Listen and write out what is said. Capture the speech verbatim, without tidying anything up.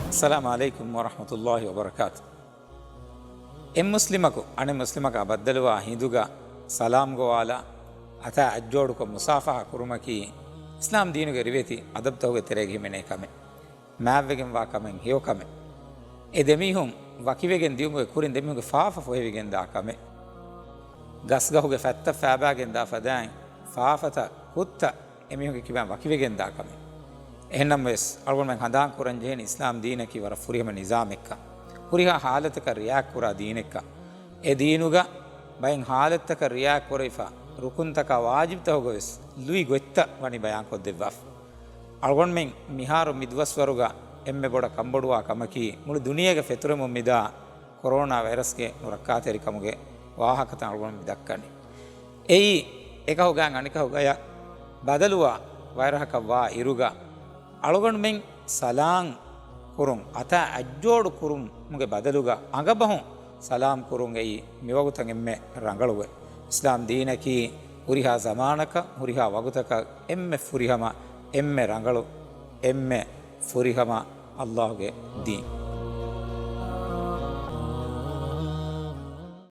އައްސަލާމު ޢަލައިކުމް ވަރަޙްމަތުﷲި ވަބަރަކާތު. އެއް މުސްލިމަކު އަނެއް މުސްލިމަކާ ބައްދަލުވާ ހިނދުގަ ސަލާމް ގޮވާލާ، އަތާ އަތްޖޯޑުކޮށް މުސާފަހާ ކުރުމަކީ އިސްލާމް ދީނުގެ ރިވެތި އަދަބުތަކުގެ ތެރޭގަ ހިމެނޭ ކަމެއް. މާތްވެގެންވާ ކަމެއް، ހެޔޮ ކަމެއް. އެ ދެމީހުން ވަކިވެގެން ދިޔުމުގެ ކުރިން ދެމީހުންގެ ފާފަ ފޮހެވިގެންދާ ކަމެއް. ގަސްގަހުގެ ފަތްތައް ފައިބާގެން ދާ ފަދައިން، ފާފަތައް ކުށްތައް އެމީހުންގެ ކިބައިން ވަކިވެގެންދާ ކަމެއް. އެހެންނަމަވެސް، އަޅުގަނޑުމެން ހަނދާން ކުރަން ޖެހޭނީ އިސްލާމް ދީނަކީ ވަރަށް ފުރިހަމަ ނިޒާމެއްކަން. ހުރިހާ ހާލަތަކަށް ރިއާކް ކުރާ ދީނެއްކަން. އެ ދީނުގަ ބައެއް ހާލަތްތަކަށް ރިއާކް ކުރެވިފަ، ރުކުންތަކާ ވާޖިބްތަކުގަވެސް ލުއި ގޮތްތައް ވަނީ ބަޔާންކޮށްދެއްވާފަ. އަޅުގަނޑުމެން މިހާރު މިދުވަސްވަރުގަ އެންމެ ބޮޑަށް ކަންބޮޑުވާ ކަމަކީ، މުޅި ދުނިޔޭގަ ފެތުރެމުން މިދާ ކޮރޯނާ ވައިރަސްގެ ނުރައްކާތެރިކަމުގެ ވާހަކަތައް އަޅުގަނޑު މި ދައްކަނީ. އެއީ، އެކަހުގައި އަނެކަހުގަޔަށް ބަދަލުވާ ވައިރަހަކަށް ވާ އިރުގަ، އަޅުގަނޑުމެން ސަލާން ކުރުން، އަތާ އަތްޖޯޑު ކުރުމުގެ ބަދަލުގަ އަނގަބަހުން ސަލާމް ކުރުން އެއީ މިވަގުތަށް އެންމެ ރަނގަޅު ގޮތް. އިސްލާމް ދީނަކީ ހުރިހާ ޒަމާނަކަށް، ހުރިހާ ވަގުތަކަށް އެންމެ ފުރިހަމަ، އެންމެ ރަނގަޅު، އެންމެ ފުރިހަމަ އައްލާހުގެ ދީން.